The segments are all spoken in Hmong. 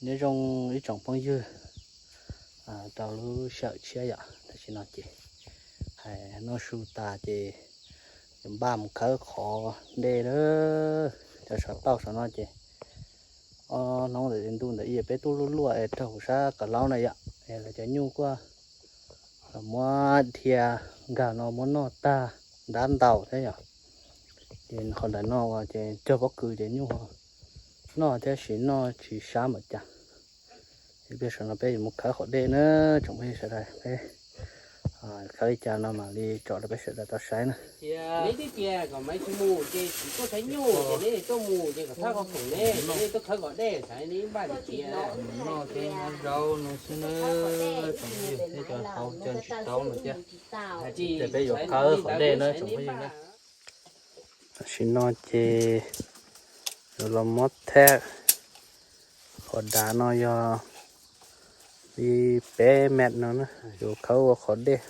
Nyob zoo ib tsoom phooj ywg rau lub sij hawm tshiab yom, tam sim no ces hais noj su tas ces yuav npaj mus khawb qhov dej lawm. Cov saum tauj saum no ces ob hnub ntawm ntu ntawd peb tuaj luaj luaj es raug huv sab qab laub na yom, es lawv cov nyuj kuj los muab dhia nkag no muab noj tag ntab ntaus thiab yom. Ces qhov ntawm no uas ces cog pob kws ces nyuj noj thiab sis noj tsis sab npaum cas. Ces peb saum no peb yuav mus khawb qhov dej na, tsoom phooj ywg sawv daws, peb khawb li cas no mam li tso rau peb sawv daws tau saib na. Noj thiab nyob zaub no xwb na, tsoom phooj ywg, thiab cov hauv cov ntsis taub no thiab. Ces peb yuav khawb qhov dej na tsoom phooj ywg na. Tam sim no ces yuav los muab theb qhov dav no yog li peb mev no na, yuav khawb ua qhov dej.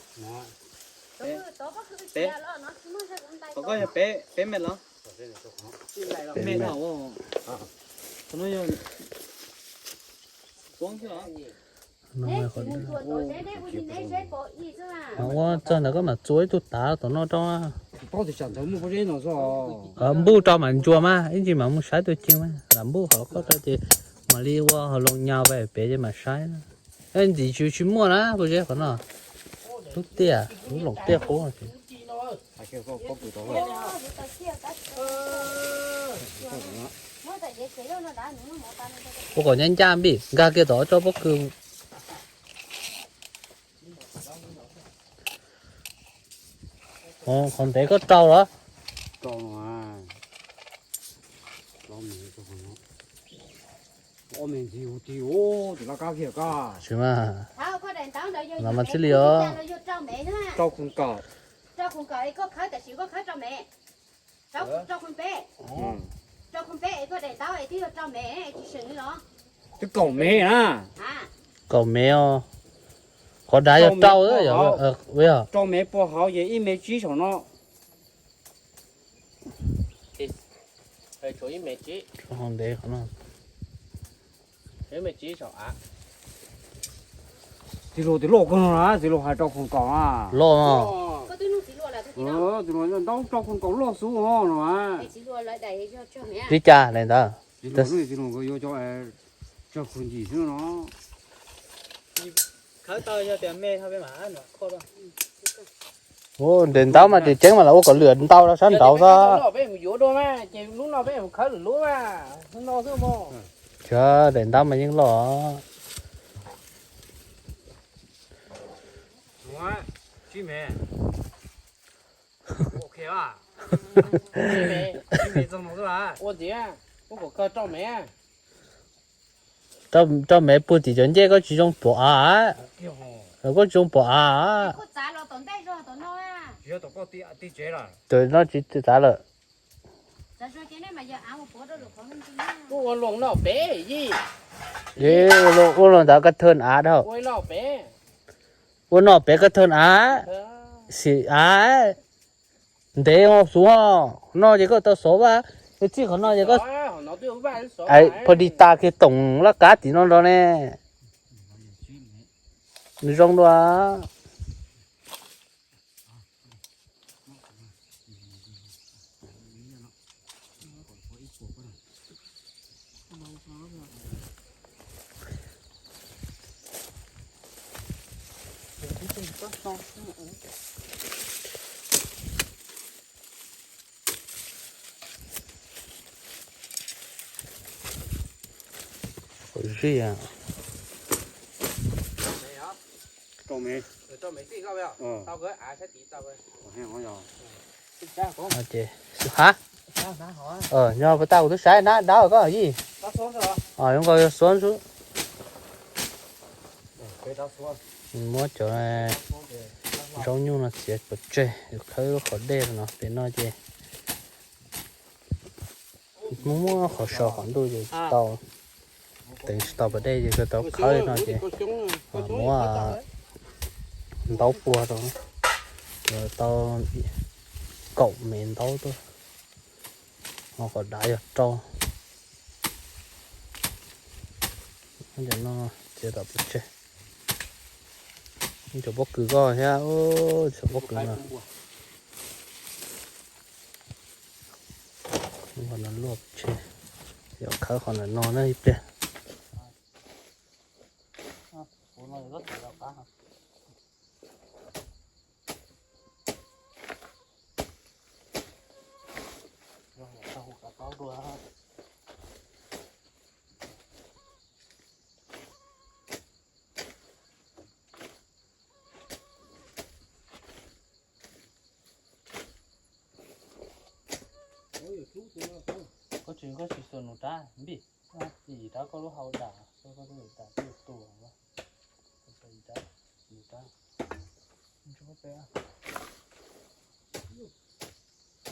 Qhov ko yog peb mev los? Peb mev. Mas ua txog ntawd koj mam txua ib tug tav tom no rau. Npuj rau mam ntsuas mas ib ntsis mam mus saib tus ceev mas lam npuj qhov koj rau ces mam li ua hauv loo nyas pem ces mam saib na. Ntxim tsis tsis muaj na, kuv zeb qhov no lub tiaj, lub loos tiaj qub. Ua kom ncaj ncaj npij nkag kiag tom tso pob kws. Qhov ntev koj rau los? Tsis mas, los mas tsis li os. Twb kaum mev na. Kaum mev os. Qhov dav yog rau, rau mev puag hauv ces ib mev tsib saum no. Txiv Luag tias loj kawg no na, txiv Luag hais rau khoom kaum na. Loj no. Txiv Luag ntaub rau khoom kaum loj xwb no. Li cas daim ntawd? Txiv Luag nkawd yuav cov tsawg khoom ncim xwb no. Ua daim ntaub mas tseem ceeb mas lawv ua kom lwm ntau rau sab nraud xwb. Daim ntaub mas yeej loj. Rau mev puag tim cov ncej koj tsis zoo pom av. Koj tsis zoo pom av. Tus no tsis txav lawm. Ua luaj ntawd koj thawj av dhau. Ua noj pem koj thawj av. Xim av. Ntev ho xub ho. No ces koj tau xov vaj. Txij qhov no ces koj pho di tas kiag toom laj kab tim no nrog ne. Nws zoo dua. Qhov zij a. Rau mev. Xwb ha. Nyob puas tau kuv twb saib nab dawb koj yij. Zoo nkaus yog xuab xwb. Muab cov zaub nyuj no txiav pov tseg, khawb lub qhov dej no pem no ces muab muab qhov so qhov ntuj ces tsis tau, teev tsis tau pas dej ces tau khawb li no ces muab ntaub puag rau, tau kaum me ntaub tuaj, ho qhov dav yog rau. Cov no txiav tom pov tseg. Cov pob kws koj thiab, cov pob kws no. Qhov no luaj pov tseg, yog khawb qhov ntawm no na ib pliag. Koj tsis, koj tsis xuas nus rab npij, yim rab koj lub hau dam, koj lub dam twb tu, xuas yim rab, nus rab.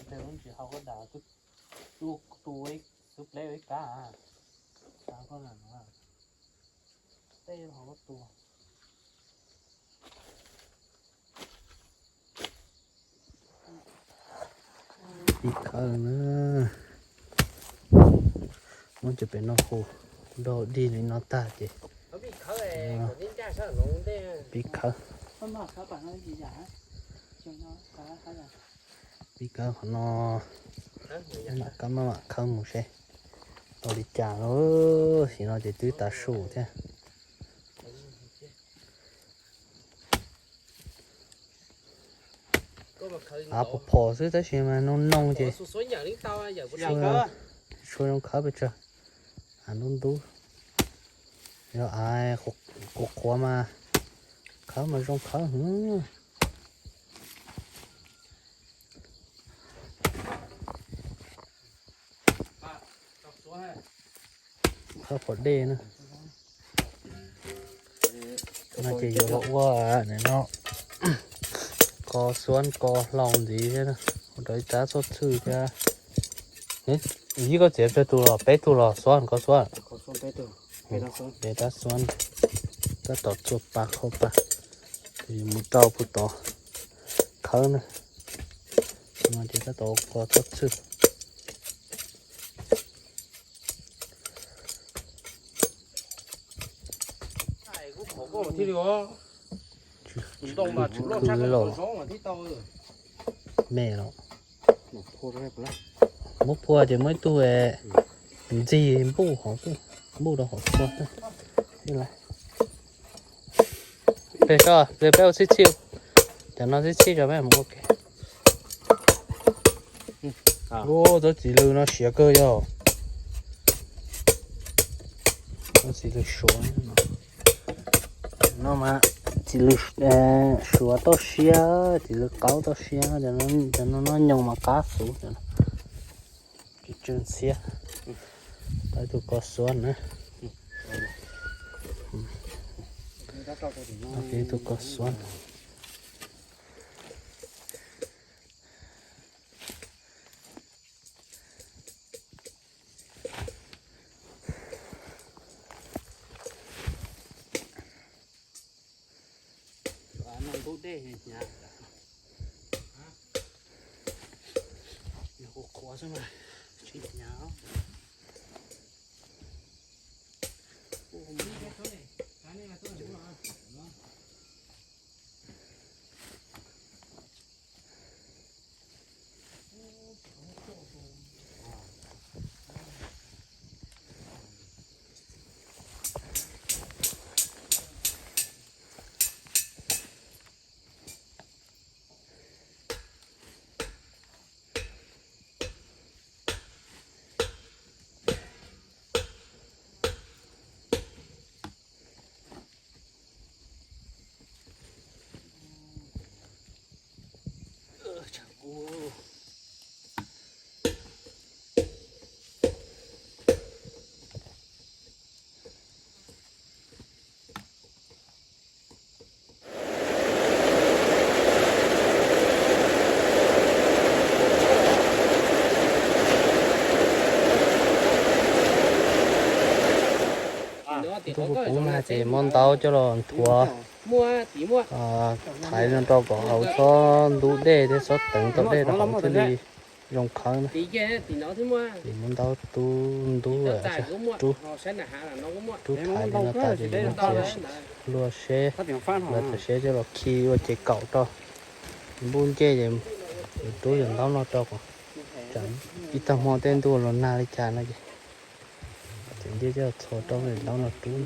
Lub ntsis hau koj dam, tu, tu, xub pleb ua ib kab, kab koj na, tej hau koj tu. Pib khawb na, muab cov pem no hu, dog dig li no tag ces pib khawb. Pib khawb qhov no, mam kab maj mam khawb mus seb tau li cas lauj, sim no ces twb tav su thiab. Av phom phom xwb tab sis mas noo noo ces tsis tshua zoo khawb pes tsawg. Av ntub ntub, yog av qhuav qhuav mas khawb mas zoo khawb heev. Khawb qhov dej na. No ces yuav los ua no, ko xuab ko hlau ntxiv thiab, ua rau ib rab txhob txhwj thiab. Yij, koj txiav tsawg tus los, peb tug los xuab, ko xuab? Peb rab xuab, tab tom txua pa khau pa, mus rau puag tod khawb na. No ces tab tom ko txhob txhwj. Me los muab phua ces muab ib tug ntxig npuj hauv, npuj rau hauv phua. Peb, peb ua txhij txhij, cov no txhij txhij rau peb mus ua ke. Ua tau txiv lws no siav kawg yog. Txiv lws suav no mas, txiv lws suav toj siab, txiv lws qaub toj siab, cov no noj nyoos mas qab xwb. Tsis tsw ntxhiab. Tau ib tug ko xuab na. Tau ib tug ko xuab. Ntuj kuv nag ces muab ntaub coj los nthuav, thaiv no rau kom haus txhob ntub dej thiab txhob teev tau dej rau hauv thiaj li zoo khawb na. Ces muab ntaub tub ntub, rub, rub thaiv li no tas ces yuav muab txiav hlua seb, lawv tas seb coj los khi ua ces kaum rau. Npub ncej ces yuav rub yam ntaub no rau kom tsam ib tag hmo tej ntuj los nag li cas no ces txiav ncej coj txhos rau ntaub no rub.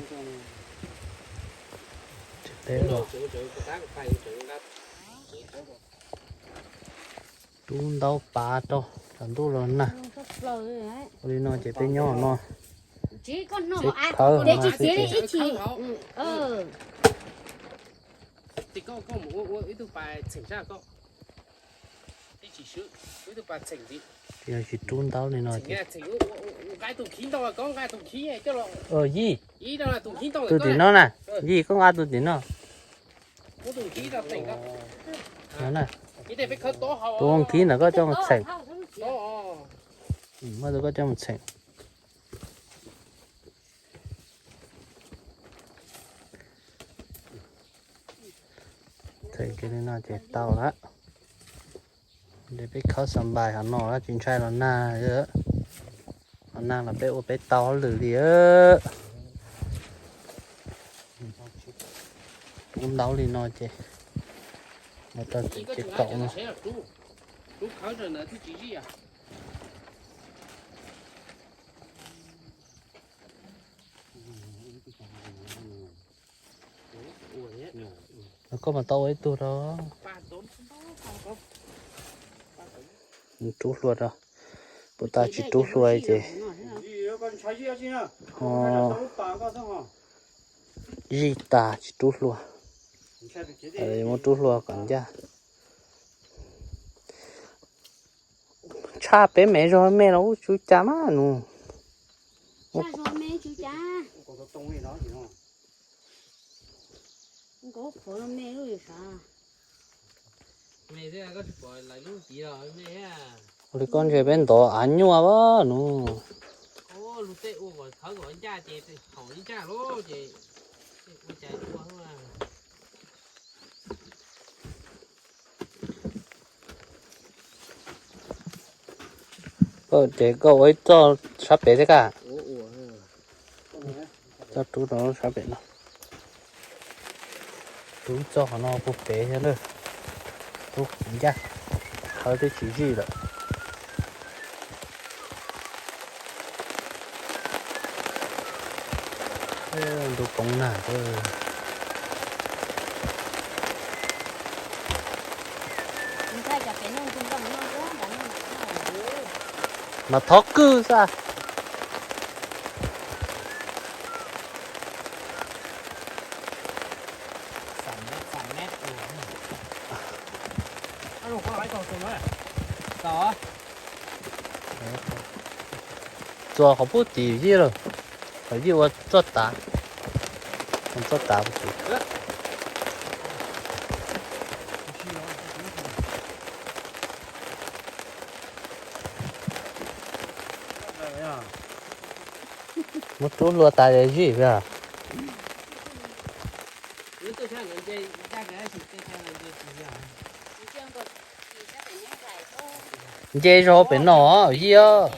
Rub ntaub pav rau kom ntuj los nag. Ua li no ces peb nyob no, peb khawb no xwb ces yog tsis rub ntaub li no ces, Yij, tus tim no na, Yij, koj nqa tus tim no. Tus khib ntawm koj coj mus txheem. Muab tus koj coj mus txheem. Txheem kiag li no ces tau lawm. Ces peb khawb xa npais hov no tsis ntshai los nag. Los nag los peb ua peb tau hauj lwm li. Rub ntaub li no ces mus rau ces kaum no. Koj mas tau ua ib tug rau. Rub hlua rau. Puas tas tsis rub hlua ces zij tas tsis rub hlua. Muab rub hlua kom ncaj. Tshaj peb mev zog me los ub tsw cas mas nus. Ua li koj ntsia peb ntov av nyuaj nus. Ces koj ua ib txoj sab pem thiab kaj. Txoj rub rau sab pem no. Rub txoj qhov no puag pem thiab na. Rub ncaj, khawb twb tsis zij lawm. Ntuj poob nag. Mas thov kwj xwb. Txuas qhov pub tim yij lawm, qhov yij ua txoj tav, txoj tav. Muab rub hlua tas zij. Nce zog pem no yij.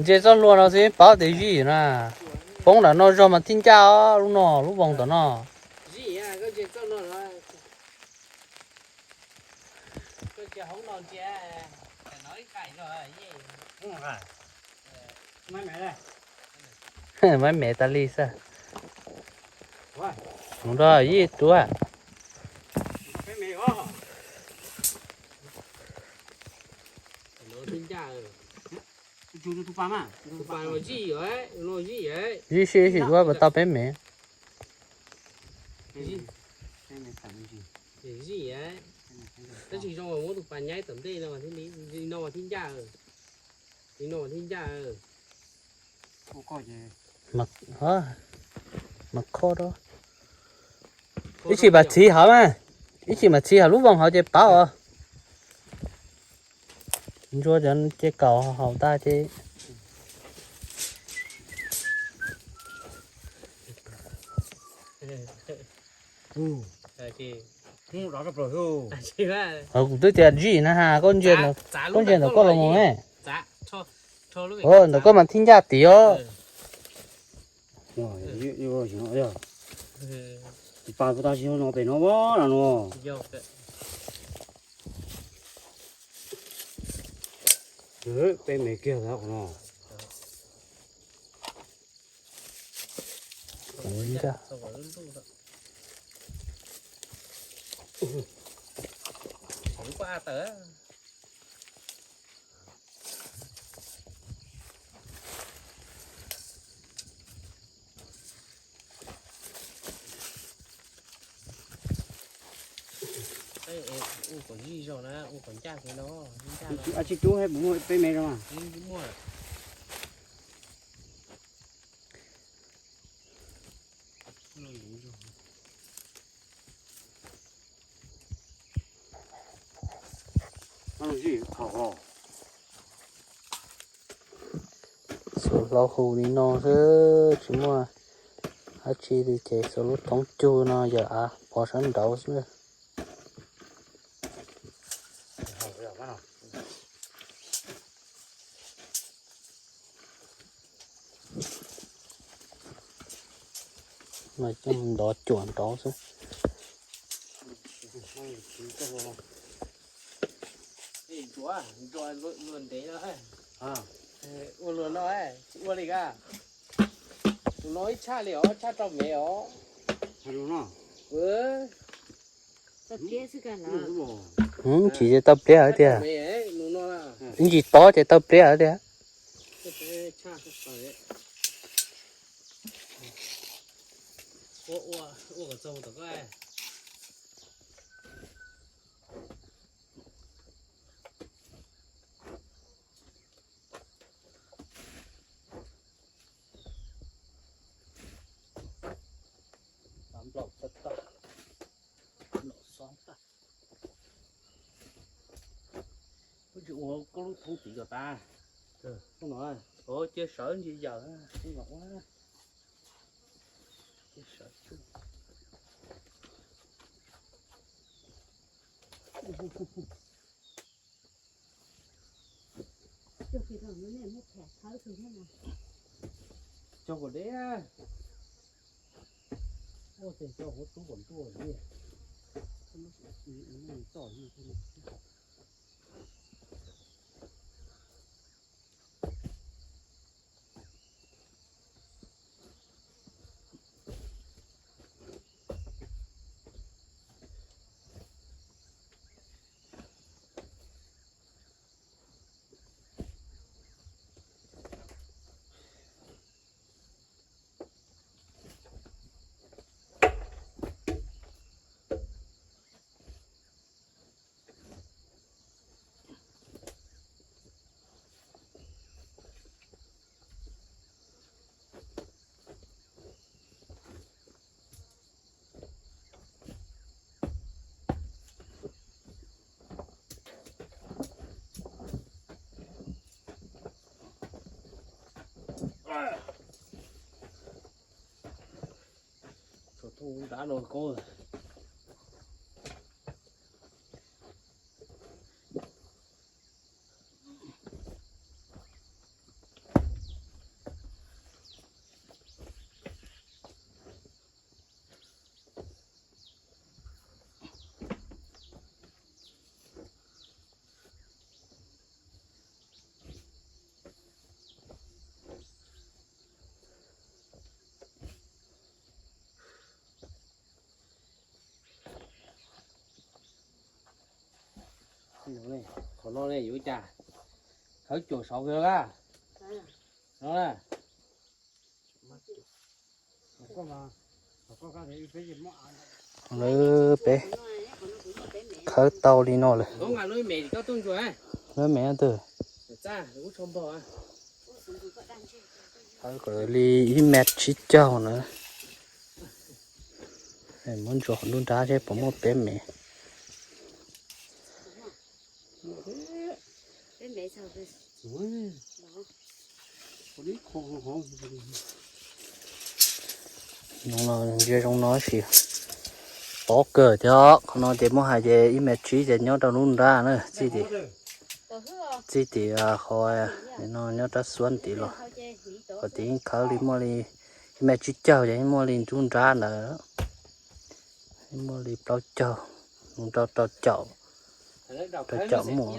Nce txoj hlua no xwb paub tias zij na. Poob nram no zog mas thiaj ncaj os, lub no lub voos tom no. Maiv mev tas li xwb. Mus nrog yij rub. Zij sib sim ua puas tau peb mev. Mas kho rau. Ib chim mam txiv hauv mas, ib chim mam txiv hauv lub voos hauv ces paub os. Ntsuab cov ce kaum haus tag ces Kuv twb tias ntsij na ha, koj ntsia, koj ntsia ntawm koj los mus ne. Ntawm koj mas thib ncaj tid os. Tus pas puas tas tsis yog no pem no no. Peb me kiag qhov no. Ua kom zij zog na, ua kom ncaj li no, ncaj. Tsis cub, peb me zog. Xuas hlau hau li no xwb, tsis muaj dab tsi li ces xuas lub thoob cug no yawm av pov sab nraud xwb. Mas coj ntov cuam nraud xwb. Ua luag no, ua li ka. Tus no ib tshaj li os, tshaj rau mev os. Tsis tau pliab hais tias, ib ntsis tob ces tau pliab hais tias. Ua tsis ua koj lub thoob tid kom tas. Cia sawv ntsis yawm. Cog kom deb. Ua tes cog huv tub kom ntuj li. Tsuas thoob nrad no koob. Qhov no ne yuav ua cas? Khawb cuam saud kawg la. No na. Lawv peb khawb tau li no lawm. Lawv me twg? Khawb kom li ib mev tsib caug na. Muab ntsuas qhov nruab nrab seb puas muaj peb mev. Zoo no, ntsia zoo no tab sis Pov kawg thiab, qhov no ces muab hais ces ib mev tsib ces nyob rau lub nrab na, txij tim, txij tim qhov no nyob rab xuab ntiv los, qhov tim yeej khawb li muaj li ib mev tsib caug ces yeej muaj li nruab nrab ntawd, yeej muaj li plaub caug, rau rau caum, rau caum muaj.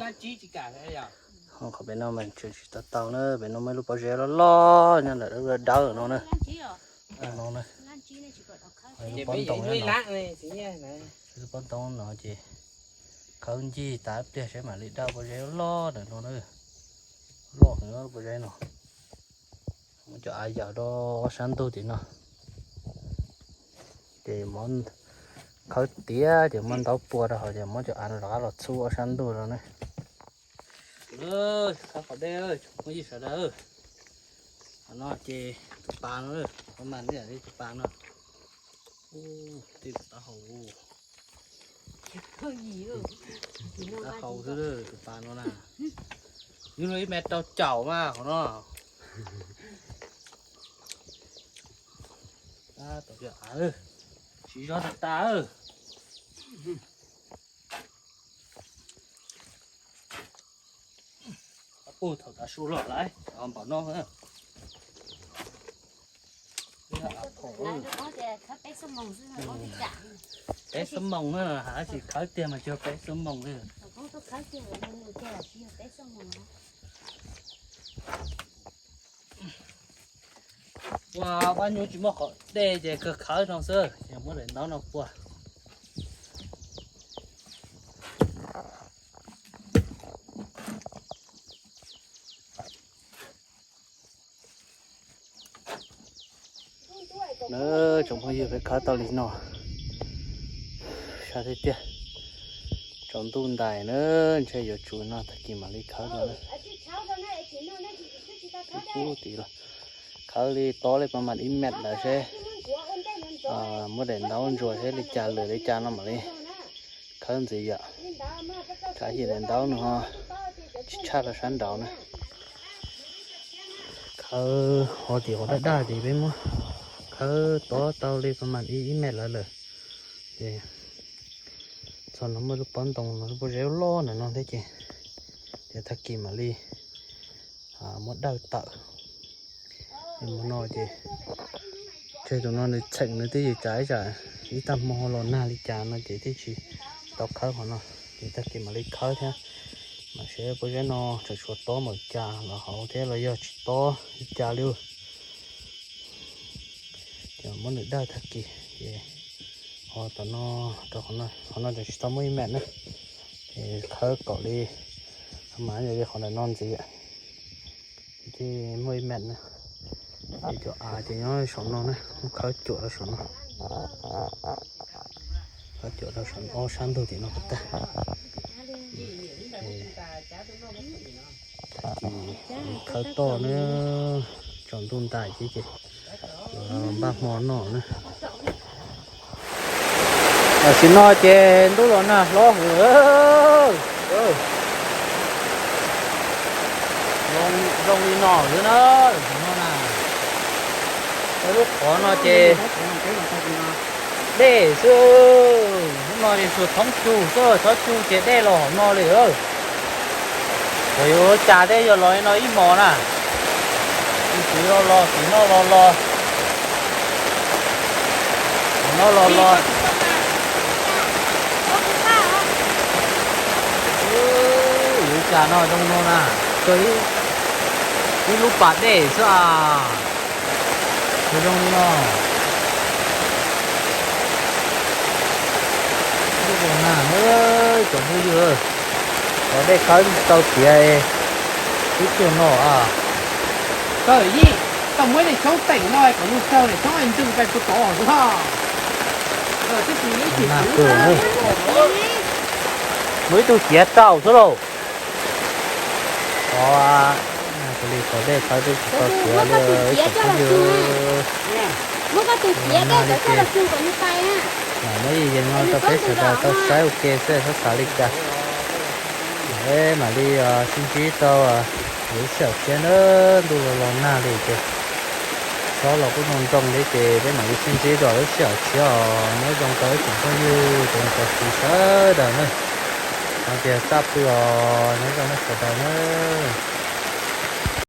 Ho qhov pem no mas tseem tsis tau tau na, pem no muaj ib lub pob zeb loj loj nyob ntawm dawb dawb no na. No na, pob ntoo no, lub pob ntoo no ces khawb ncig tas pliag seb mam li dawj pob zeb loj ntawm no na. Loj heev pob zeb no. Muab cov av yawm rau ob sab ntug tim no. Ces muab khawb tiav ces muab ntaub pua rau hauv ces muab cov av rov qab los txhub ob sab ntug rau na. Khawb qhov dej, phooj ywg sawv daws. Qhov no ces tus pas no, qhov mas nej tus pas no. Ub, tej tus taub hau, taub hau xwb tus pas no na. Nws luag ib mev rau caum mas qhov no. Tsis zog tas tas. Puag thaum tav su los lawm npaum no. Peb xuab moos na, hais tsis khawb tiag mas tsis yog peb xuab moos li. Ua pab nyuj tsis muaj qhov dej ces kawg khawb no xwb, yog muab daim ntaub no pua. Na, tsoom phooj ywg, peb khawb tau li no, sab tiag tiag. Tsaus ntuj ntais na, ntshe yuav tsuas no tag kis mam li khawb no na. Ub, tid los khawb li tob li pas mas ib mev lawm seb, muab daim ntaub ntsuas seb li cas lwm li cas no mam li khawb ntxiv yom. Kav him daim ntaub no ho tsis tshaj rau sab nraud na. Khawb ho tim qhov daj daj tid peb muab khawb tob tau li pas mas ib mev lawm lawm. Ces txog no muaj lub pob ntoo no lub pob zeb loj ntawm no thiab ces, ces tag kis mam li muab dawj tawm. Mus no ces tseg tus no nws txheem nws twb yws tsam ib tsam ib tag hmo los nag li cas no ces thiaj tsis tau khawb qhov no. Ces tag kis mam li khawb thiab, mam seb pob zeb no tseem tshuav tob npaum cas los hauv thiab los yog tsis tob li cas li. Ces muab nws dawj tag kis ces ho tom no rau qhov no, qhov no tseem tsis tau muaj ib mev na. Ces khawb kom li, mas yog li qhov ntawm no ntxiv, ces muaj ib mev na. Ces cov av ces nyob saum no na, muab khawb cuam rau saum no. Khawb cuam rau saum ob sab ntug tim no kom tag. Tag kis khawb toj na, tsaus ntuj ntais ces, ces npaj hmo noj na. Tam sim no ces ntuj los nag hlob heev. Zoo li no xwb na, no na. Lub qhov no ces dej xwb, hnub no ces tsuas thoob cug xwb, thoob cug ces dej los hauv no li. Txawm yuav ua cas thiab yog los li no ib hmos na. Tus txiv los los, txiv noj los los, txiv noj los los. Yuav ua cas no zoo no na, tsuas ib lub pas dej xwb as. Zoo li no. Lub zoo na, tsoom phooj ywg, cov dej khawb tau tiav, ib tug no a. Kawg yij, koj muab tej tshoob teem no kom nws tsaug, tej tshoob ntws pais puag tod xwb. Muaj ib tug tiav rau xwb lauj. Qhov, kuv li qhov dej khawb twb tsis tau tiav li, ib tsoom phooj ywg. Muab koj tus tiav dej coj los tsuag kom nws pais na. Mam muab ib yees no rau peb sawv daws tau saib ua ke seb xav xav li cas. Peb mam li sib ntsib rau lwm sij hawm thiab na, ntuj los los nag li ces Zaub los kuj zoo nroo li ces peb mam li sib ntsib dua lub sij hawm tshiab os. Nyob zoo rau ib tsoom phooj ywg tsoom niam txiv sawv daws na. Hais tias txaj pw os, nyob zoo nej sawv daws nawb.